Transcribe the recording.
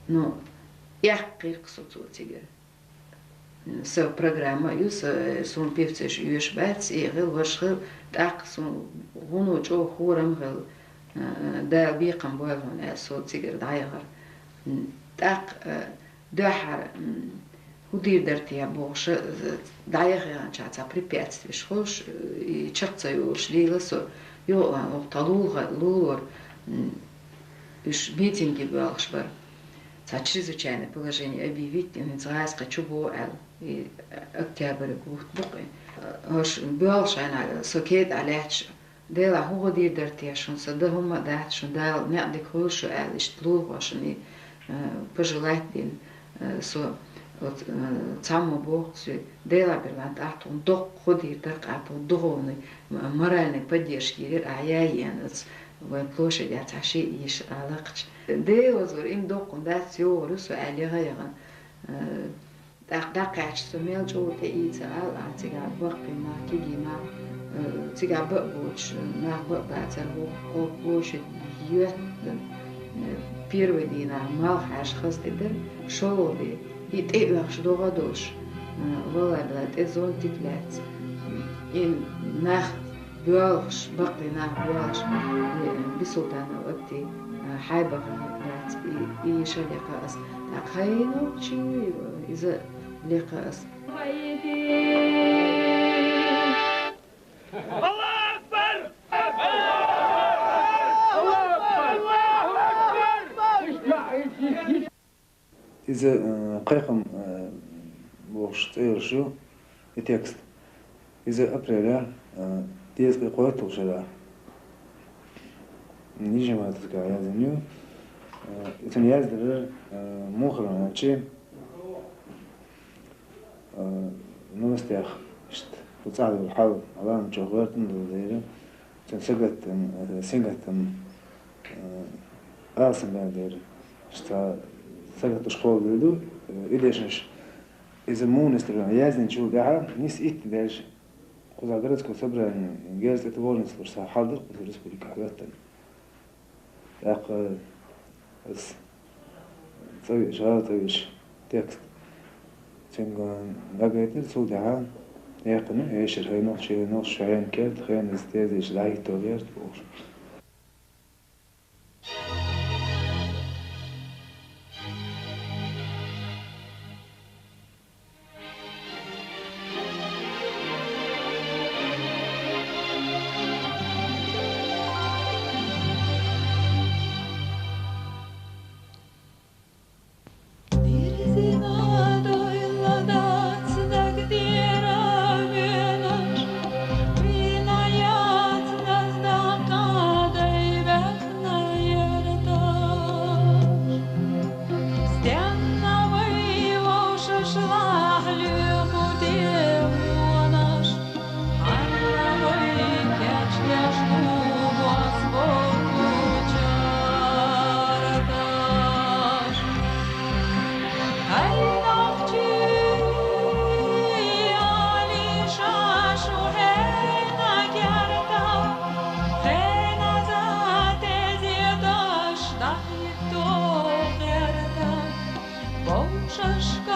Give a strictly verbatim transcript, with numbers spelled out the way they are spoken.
Ну, эккхийра-кх со цо цигара. Са программа а ю, са, суна певцаш оьшуш бац, и хила, важа хила, тӀаккха суна гӀуно чӀогӀа хурам хила, э, Дала бекхам бойла хьона аьлла, со цигара дӀаяхар. М, тӀаккха, э, дуьххьара, м, хӀу дийр дар те бохуш, э, дӀаяханчохь цхьа препятствеш хуьлуш, э, и чекх ца йолуш лийла со, юха, э, тхан лулахо-, лулор, м, уьш митинге боьлхуш бара. Цхьа чрезвычайное положение объявить, хӀинца гӀазкхи чу бу аьлла, и октябрь бутт бу-кх и. ХӀорш боьлхуш хьайна со кеда а лаьтташ, Делахь, хӀун гӀо дийр дара те шуна, сан дан хӀумма а дац шуна, Дала некъ дика хуьлда шу аьлла, иштта лулахошна и, э, пожелать дина, э, со оцу, э, цхьаммо боху-кх соьга, Делахь, Берлан, ахь тхуна доккха гӀо дийр дара-кх, ахь тхуна духовный, м-, моральный поддержка йийр яра, ахь яй еана оцу вайн площадехь цхьа шиъ йиш а лакхача. Дела вазор, иман доккхун дац, йогӀур ю со аьлла, яха а яхана. Э, тӀаккха дӀакхаьчча, со мел чӀогӀа тӀеийца ала, ахьа цигахь баккхий нах, кегий нах, э, цигахь баа боцуш, нах баа бацара, вукху площадь йоьттина, э, первый дийнахь малх хьаьжна хаза тӀе дара, шолгӀа де, и тӀеоьхуш догӀа а долуш, э, валлай, биллай, тӀе зонтик а лаьцна. И нах боьлхуш, баккхий нах боьлхуш, и, э, Бисултанов Атти, э, хьайбах лаьцна, и, и йиша лекха ас. ТӀаккха хьайна чи иза лекха ас. Иза, э, кхайкхам, э, бохуш цӀе йолуш ю, и текст. Иза апрелехь, э, дезткъе кхойтталгӀачу шарахь Нижнемартовскехь яздина ю. Э, и цунна яздарра, э, муха хилла аьлча, э, новостех иштта, кху цӀахь йолу хьал, Ӏаламат чохь гӀоьртина долу дела, цуьнан сагатдан, э, сингаттам, э, алсам баьлла дера. Иштта сагатдеш кхолладелла ду, э, и дешнаш. Иза муха нисделла яздинчул тӀаьхьа, нийсса итт де даьлча, кхузахь городской собрани герз тӀе товжанца луш, цхьа хьал дара кхуза республикехь хӀоьттина. ТӀаккха ас цӀа веъча, гӀала цӀа веъча, текст цуьнга дӀагайтира, цул тӀаьхьа яьккхина ю эшар хенал, шен нохчийн керта, хенал иза тезийча дӀахӀитто гӀерта бохуш. Стенна вай вовшашлахь лоьху демонаш, хьанна вай кечдеш ду бос боху чарташ. Хьай нохчий, алиша шу хьенан керта, хеназа тезеташ дахьа. Тохерта, вовшашка